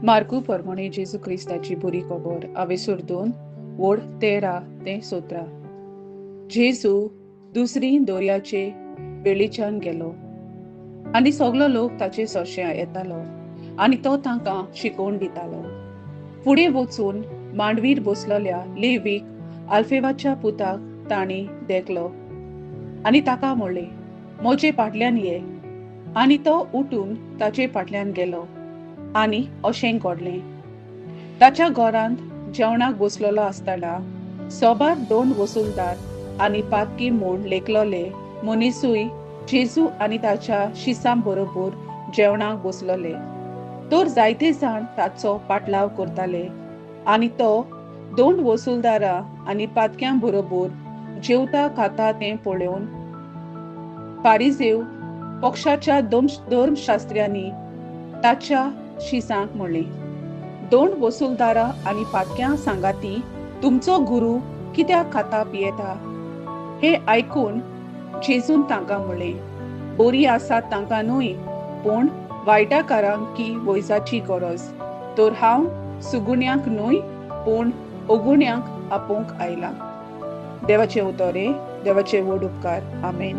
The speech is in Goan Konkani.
मार्कू परमणे जेजू क्रिस्ताची बरी खबर आवेसूर 2 ओड 13 ते 17. जेजू दुसरी दोर्याचे वेळीच्यान गेलो आनी सगलो लोक ताचे सोशे येतालो आनी तो तांकां शिकोवन दितालो. फुडें वचून मांडवीर बसलेल्या लेवीक आल्फेवाच्या पुताक तांणी देखलो आनी ताका म्हणलें, म्हजे फाटल्यान ये. आनी तो उठून ताचे फाटल्यान गेलो. आनी अशें घडलें, ताच्या घरांत जेवणाक बसलेलो आसतना सोबार 2 वसुलदार आनी पातकी म्हूण लेखलेले मनिसूय जेजू आनी ताच्या शिसां बरोबर जेवणाक बसलेले. तर जायते जाण ताचो पाटलाव करताले आनी तो 2 वसुलदारां आनी पातक्यां बरोबर जेवता खाता तें पळोवन फारिजेव पक्षाच्या धर्मशास्त्र्यांनी ताच्या शिसांक म्हणलें, 2 वसुलदारां आनी पातक्यां सांगाती तुमचो गुरू कित्याक खाता पियेता? हे आयकून जेजून तांकां म्हणलें, बरी आसात तांकां न्हय, पूण वायटाकारांक की वैजाची गरज. तर हांव सुगुण्यांक न्हय पूण अगुण्यांक आपोवंक आयलां. देवाचें उतर, देवाचे व्हड उपकार. आमेन.